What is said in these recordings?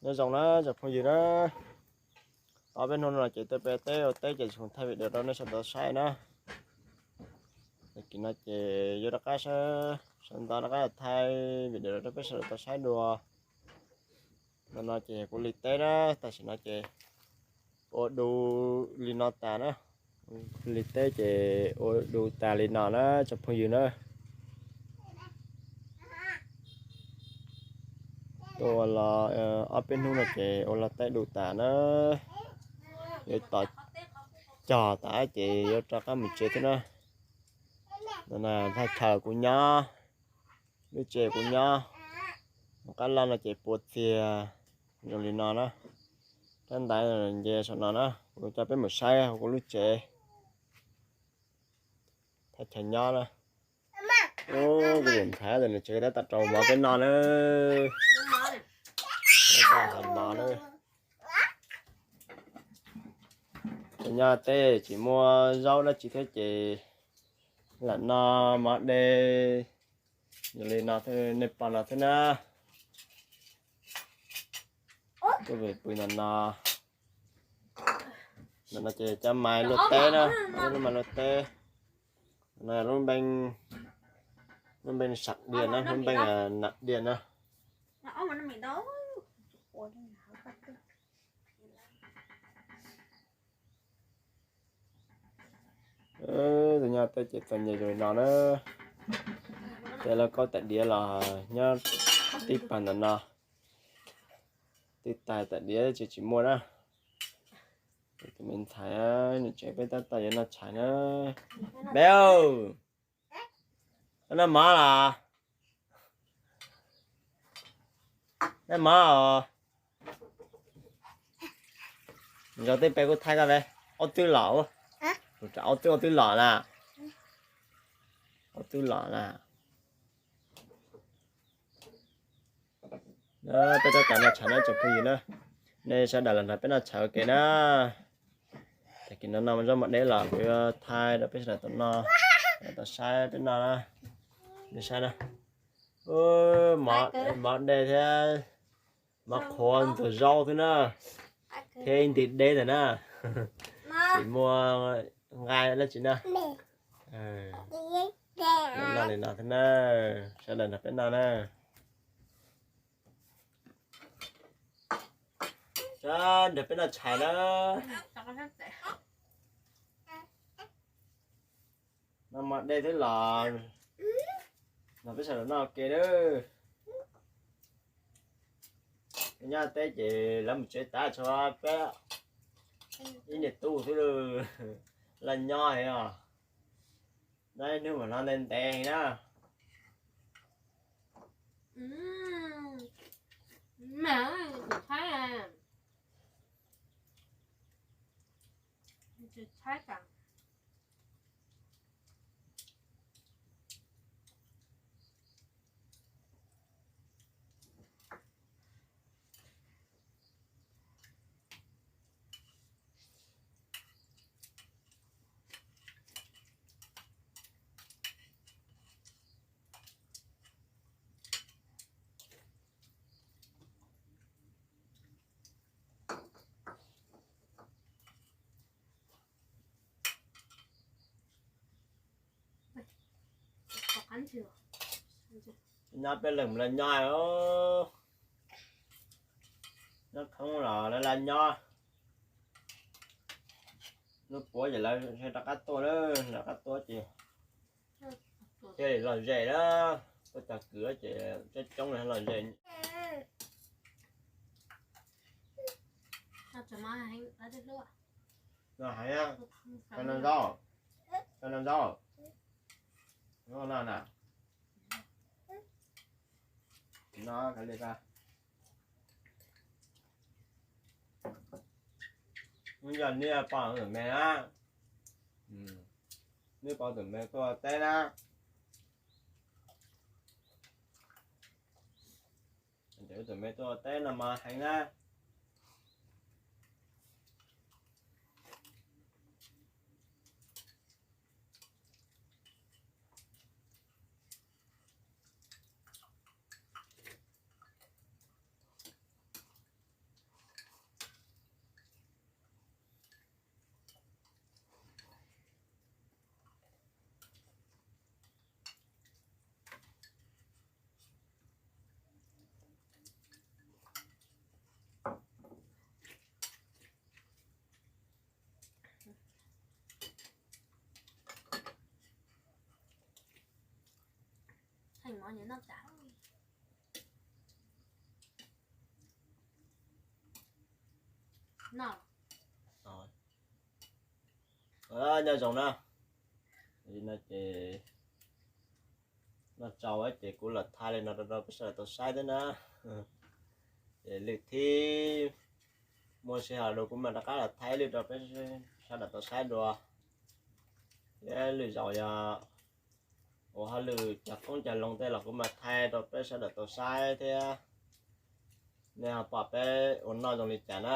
Nyob zoo na tsoom phooj ywg na, ob peb hnub no ces tuaj peb teb ua teb ces tsis thaij video rau nej sawv daws tau saib na. Tag kis no ces yuav rov qab sawv ntxov rov qab thaij video rau peb sawv daws tau saib dua. Ntawm no ces kuv li teb na, tam sim no ces ua du li no tas na. Li teb ces ua du tas li no na tsoom phooj ywg na. Tuaj los ob peb hnub no ces ua los teb du tas na. Yuav tos cog tas ces yuav rov qab mus tsev thiab na. Ntawm no thaj chaw kuv nyob, lub tsev kuv nyob. Qab loj no ces puas txiag zoo li no na. Rab ntaiv nce saum no na, kuv coj peb mus saib kuv lub tsev, thaj chaw nyob na. Kuv ntxhais nws tsev tab tom rau mov peb noj na. Tab tom hais mov na. Nyob teb tsis muaj zaub dab tsi thiab ces lam noj mov de zoo li no, nej pom no thiab na. Tuaj pw ntawm no, ntawm no ces cov mais luaj teb na, lub mais luaj teb. No lub npeej, lub npeej sab diam na, lub npeej nam diam na. Tus nyob teb ces txom nyem zoo li no na. Ces lauj kaub tais diav los nyob tib pawg ntawm no, tib tais tais diav tsis tsis muaj na. Tus me ntxhais nws tsev peb tab tom yuav noj tshais na. Npeb, koj noj mov los? Noj mov os. Zaum twg peb kuj thaij koj ve. Ob tug los, ob tug, ob tug los na. Ob tug los na. Peb rov qab noj tshais na tsoom phooj ywg na. Nej sawv daws los nrog peb noj tshais ua ke na. Tag kis no noj zaub mov deb los kuv yuav thaij rau peb sawv daws tau noj, tau saib peb noj na. Nej saib na. Mov dej thiab mov qhuav ntxuag zaub thiab na, thiab ib ntim deb ntawm na. Tsis muaj nqaij dab tsi na. Noj li no thiab na, sawv daws nrog peb noj na. Sawv daws nrog peb noj tshais na. Noj mov dej thiab los, nrog peb sawv daws noj ua ke na. Nyob teb ces lawv mus tsev tas tshuav peb ib niam tub xwb, laj nyob heev os. Nyob ib hnub mam no ntev ntev heev na. Nyob peb leeg mus laj nyob os. Nyob khoob los lawv laj nyob. Hnub puav ces lawv rov qab tuaj na, rov qab tuaj ces thiaj li lom zem na. Tuaj cog kwv ces coob coob li lom zem. No heev, no zaub, no zaub, no na, no li ka. Yog nej pom tus me na, nej pom tus me tuaj teb na, tus me tuaj teb no mas heev na. Nyob zoo na, no ces noj tsau ces kuv los thaij li no rau peb sawv daws tau saib thiab na. Ces lwm thib muaj sij hawm dua kuv mam rov qab los thaij lwm rau peb sawv daws tau saib dua. Thiab lwm zaus yog ua hauj lwm cog qoob cog loo tej los kuv mam thaij rau peb sawv daws tau saib thiab. Nej ho pom peb ua noj zoo li cas na.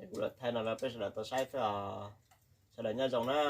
Kuv los thaij no rau peb sawv daws tau saib xwb os. Sawv daws nyob zoo na.